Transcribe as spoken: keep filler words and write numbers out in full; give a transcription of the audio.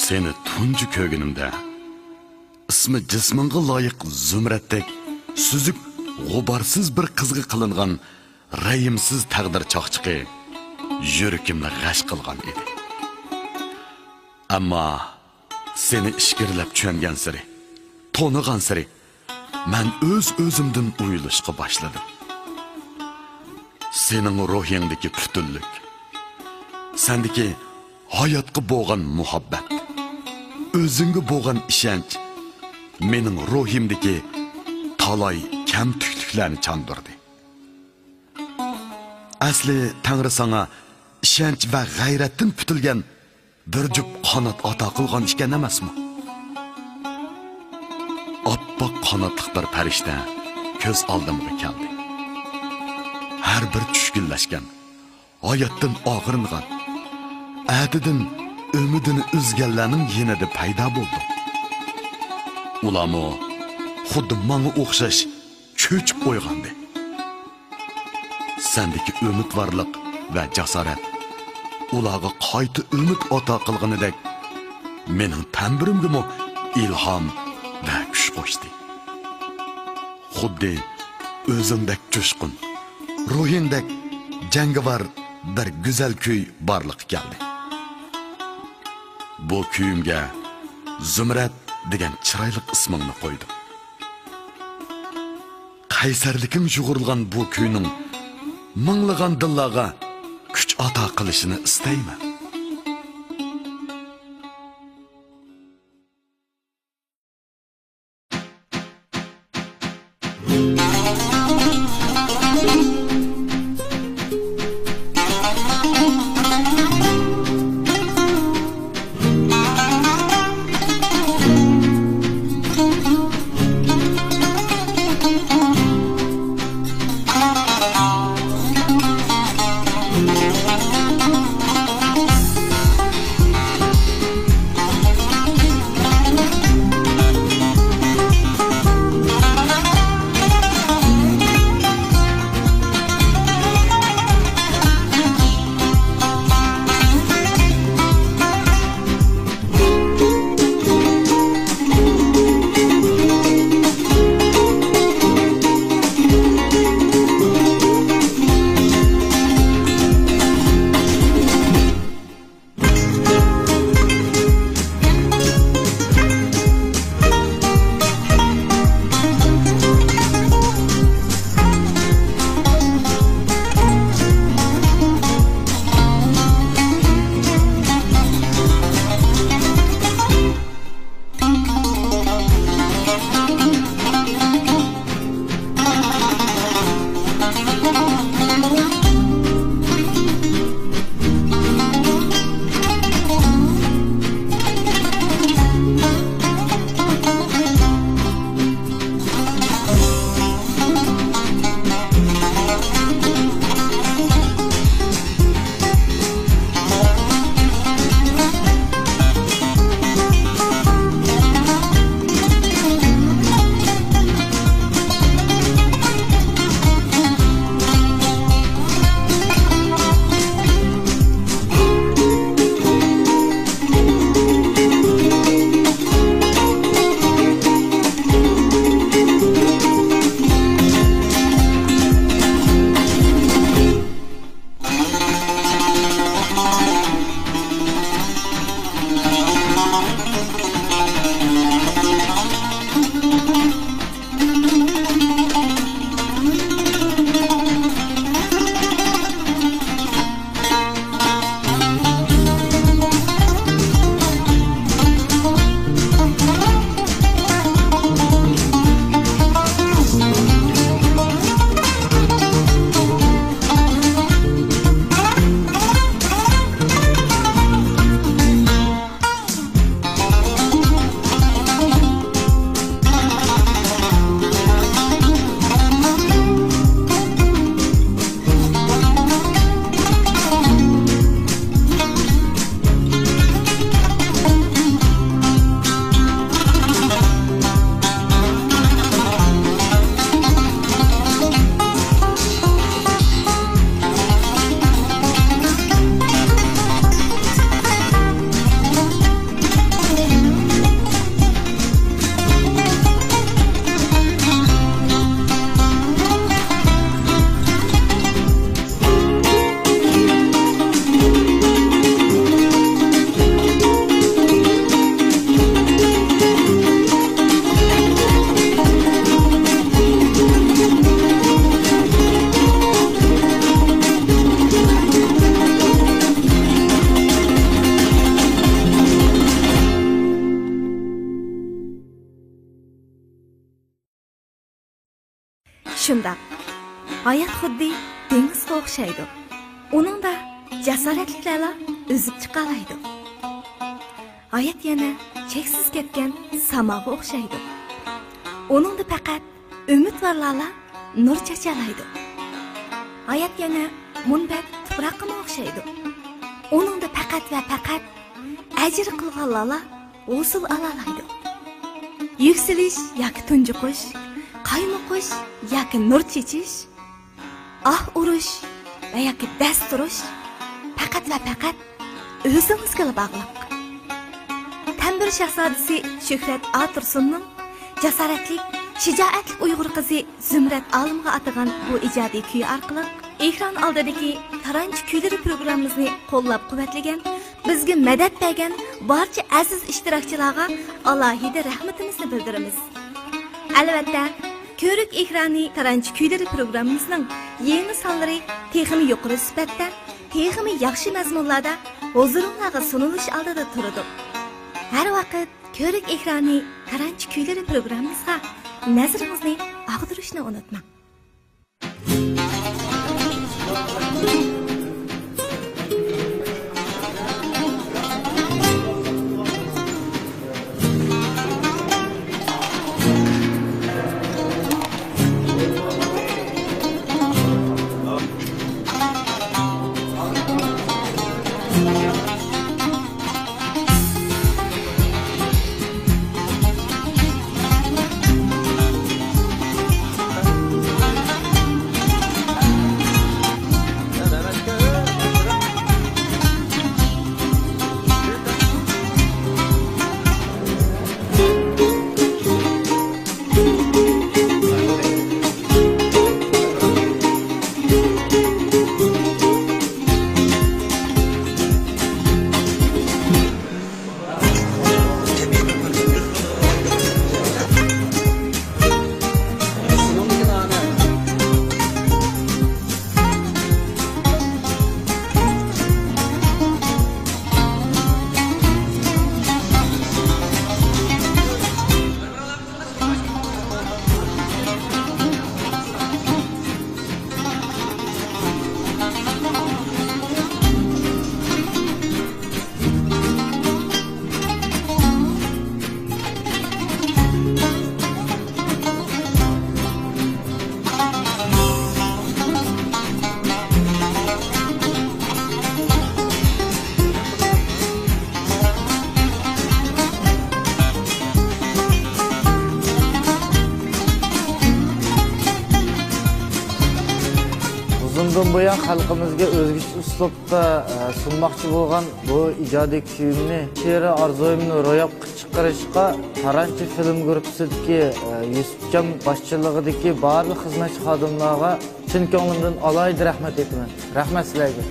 سېنى تۇنجى كۆرگىنىمدە، ئىسمى جىسمىڭغا لايىق زۇمرەتتەك سۈزۈك، غۇبارسىز بىر قىزغا قىلىنغان رەھىمسىز تەقدىر چاقچىقى يۈرىكىمنى غەش قىلغان ئىدى. ئەمما سېنى ئىچكىرىلەپ چۈشەنگەنسېرى، تونۇغانسېرى، مەن ئۆز-ئۆزۈمدىن ئۇيىلىشقا باشلىدىم. سېنىڭ روھىڭدىكى پۈتۈنلۈك، سەندىكى ھاياتقا بولغان مۇھەببەت، ئۆزۈڭگە بولغان ئىشەنچ مېنىڭ روھىمدىكى تالاي كەمتۈكلۈكلەرنى چاندۇردى. ئەسلى تەڭرى ساڭا ئىشەنچ ۋە غەيرەتتىن پۈتۈلگەن بىر جۈپ قانات ئاتا قىلغان ئىكەن ئەمەسمۇ؟ ئاپئاق قاناتلىق بىر پەرىشتە كۆز ئالدىمغا كەلدى. ھەر بىر چۈشكۈنلەشكەن، ھاياتتىن ئاغرىنغان، ئەتىدىن ئۈمىدىنى ئۈزگەنلەرنىڭ يېنىدا پەيدا بولدۇم. ئۇلارمۇ خۇددى ماڭا ئوخشاش چۆچۈپ ئويغاندى. سەندىكى ئۈمىدۋارلىق ۋە جاسارەت ئۇلارغا قايتا ئۈمىد ئاتا قىلغىنىدەك، مېنىڭ تەمبۇرۇمغىمۇ ئىلھام ۋە كۈچ قوشتى. خۇددى ئۆزۈڭدەك جۇشقۇن، روھىڭدەك جەڭگىۋار بىر گۈزەل كۈي بارلىققا كەلدى. بۇ كۈيۈمگە زۇمرەت دېگەن چىرايلىق ئىسمىڭنى قويدۇم. قەيسەرلىكىڭ يۇغۇرۇلغان بۇ كۈينىڭ مىڭلىغان دىللارغا كۈچ ئاتا قىلىشىنى ئىستەيمەن. شۇنداق. ھايات خۇددى دېڭىزغا ئوخشايدۇ. ئۇنىڭدا جاسارەتلىكلەرلا ئۈزۈپ چىقالايدۇ. ھايات يەنە چەكسىز كەتكەن ساماغا ئوخشايدۇ. ئۇنىڭدا پەقەت ئۈمىدۋارلارلا نۇر چاچالايدۇ. ھايات يەنە مۇنبەت تۇپراققىمۇ ئوخشايدۇ. ئۇنىڭدا پەقەت ۋە پەقەت ئەجىر قىلغانلارلا ھوسۇل ئالالايدۇ. يۈكسىلىش ياكى تۇنجۇقۇش، قايمۇقۇش ياكى نۇر چېچىش، ئاھ ئۇرۇش ۋە ياكى دەس تۇرۇش پەقەت ۋە پەقەت ئۆزىڭىزگىلا باغلىق. تەمبۇر شاھزادىسى شۆھرەت ئاتۇرسۇننىڭ جاسارەتلىك، شىجائەتلىك ئۇيغۇر قىزى زۇمرەت ئالىمغا ئاتىغان بۇ ئىجادىي كۈيى ئارقىلىق ئېكران ئالدىدىكى تارانچى كۈيلىرى پروگراممىمىزنى قوللاپ-قۇۋۋەتلىگەن، بىزگە مەدەت بەرگەن بارچە ئەزىز ئىشتىراكچىلارغا ئالاھىدە رەھمىتىمىزنى بىلدۈرىمىز. ئەلۋەتتە، كۆۋرۈك ئېكرانى تارانچى كۈيلىرى پروگراممىمىزنىڭ يېڭى سانلىرى تېخىمۇ يۇقىرى سۈپەتتە، تېخىمۇ ياخشى مەزمۇنلاردا ھۇزۇرۇڭلارغا سۇنۇلۇش ئالدىدا تۇرىدۇ. ھەر ۋاقىت كۆۋرۈك ئېكرانى تارانچى كۈيلىرى پروگراممىمىزغا نەزىرىڭىزنى ئاغدۇرۇشنى ئۇنتۇماڭ. ئۇزۇندىن بۇيان خەلقىمىزگە ئۆزگىچە ئۇسلۇبتا، ئە، سۇنماقچى بولغان بۇ ئىجادىي كۈيۈمنى، شېئىرىي ئارزۇيۇمنى روياپقا چىقىرىشقا تارانچى فىلىم گۇرۇپپىسىدىكى، ئە، يۈسۈپجان باشچىلىقىدىكى بارلىق خىزمەتچى خادىملارغا چىن كۆڭلۈمدىن ئالاھىدە رەھمەت ئېيتىمەن. رەھمەت سىلەرگە.